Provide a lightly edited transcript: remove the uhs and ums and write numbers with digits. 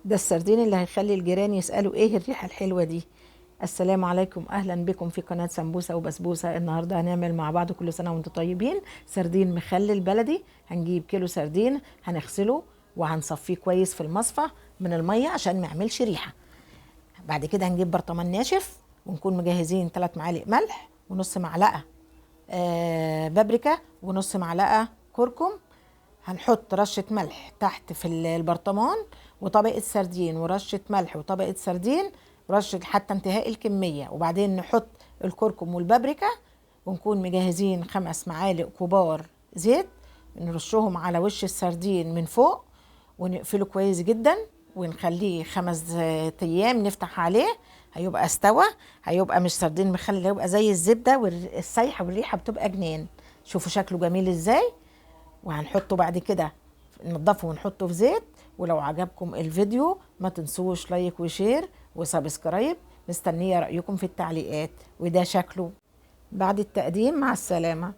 ده السردين اللي هيخلي الجيران يسألوا ايه الريحة الحلوة دي. السلام عليكم، اهلا بكم في قناة سمبوسة وبسبوسة. النهاردة هنعمل مع بعض، كل سنة وانتم طيبين، سردين مخلل بلدي. هنجيب كيلو سردين، هنغسله وهنصفيه كويس في المصفى من المية عشان ما يعملش ريحة. بعد كده هنجيب برطمان ناشف، ونكون مجهزين 3 معالق ملح ونص معلقة بابريكا ونص معلقة كركم. هنحط رشة ملح تحت في البرطمان، وطبقة سردين ورشة ملح وطبقة سردين ورشة حتى انتهاء الكمية. وبعدين نحط الكركم والبابريكا، ونكون مجهزين 5 معالق كبار زيت نرشهم على وش السردين من فوق، ونقفله كويس جدا ونخليه 5 ايام نفتح عليه. هيبقى استوى، هيبقى مش سردين مخلل، هيبقى زي الزبدة والسايحة والريحة بتبقى جنان. شوفوا شكله جميل ازاي. وهنحطه بعد كده ننضفه ونحطه في زيت. ولو عجبكم الفيديو ما تنسوش like و share و subscribe. مستنية رأيكم في التعليقات. وده شكله بعد التقديم. مع السلامة.